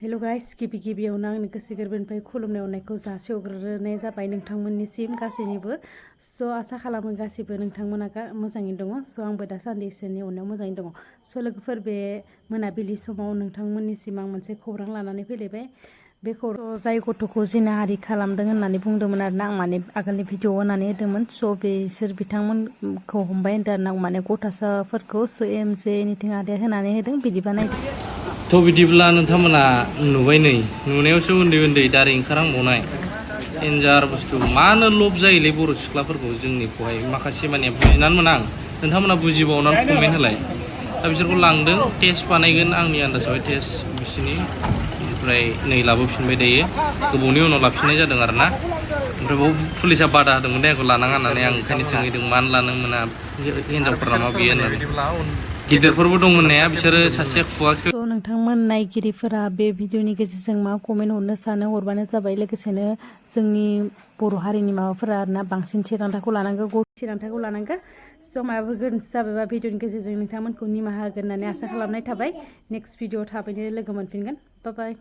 hello guys गिबियावनो आंनि गोसो गोरबोनिफ्राय खुलुमनाय अननायखौ जासिहरग्रोनाय जाबाय नोंथांमोननिसिम गासैनिबो आसा खालामो गासिबो नोंथांमोना मोजाङैनो दङ आंबो दासान्दि इसोरनि अननायाव मोजाङैनो दङ लोगोफोर बे मोनाबिलि समाव नोंथांमोननिसिम आं मोनसे खौरां लानानै फैलायबाय बे खौरां जाय गथ'खौ जिनाहारि खालामदों होननानै बुंदोंमोन आरोना आं माने आगोलनि भिडिअ होनानै होदोंमोन बिसोर बिथांमोनखौ हमबाय होनदों आरोना आं माने गथ'साफोरखौ एमजे एनिथिं आदाया होनानै होदों बिदिबा नायदो बिदिब्ला नोंथांमोना नुबाय नै नुनायावसो उन्दै दारि ओंखारहांबावनाय डेन्जार बुस्थु मानो लब जायोलै बर' सिख्लाफोरखौ जोंनिखौहाय माखासे माने बुजिनानै मोना आं नोंथांमोना बुजिबावनानै कमेन्ट होलाय दा बिसोरखौ लांदों टेस्ट बानायगोन आंनि आन्दाजावहाय टेस्ट बिसोरनि ओमफ्राय नै लाबोफिनबाय दायो गोबावनि उनाव लाबोफिननाय जादों आरोना ओमफ्राय बाव पुलिसा बादा होदोंमोन दे आंखौ लानाङा होननानै आं ओंखायनो सोंहैदों मानो लानो मोना हिन्जावफोरा मा बियो होननानै गिदिरफोरबो दं होननाया बिसोरो सासेया खुवाखै नोंथांमोन नायगिरिफोरा बे भिडिअनि गेजेरजों मा कमेन्ट हरनो सानो हरबानो जाबाय लोगोसेनो जोंनि बर' हारिनि माबाफोरा आरोना बांसिन थिरांथाखौ लानांगौ माबाफोर गोरोन्थि जाबायबा भिडिअनि गेजेरजों नोंथांमोनखौ निमाहा होगोन होननानै आसा खालामनाय थाबाय नेक्स्ट भिडिअ थाबैनो लोगो मोनफिनगोन बाय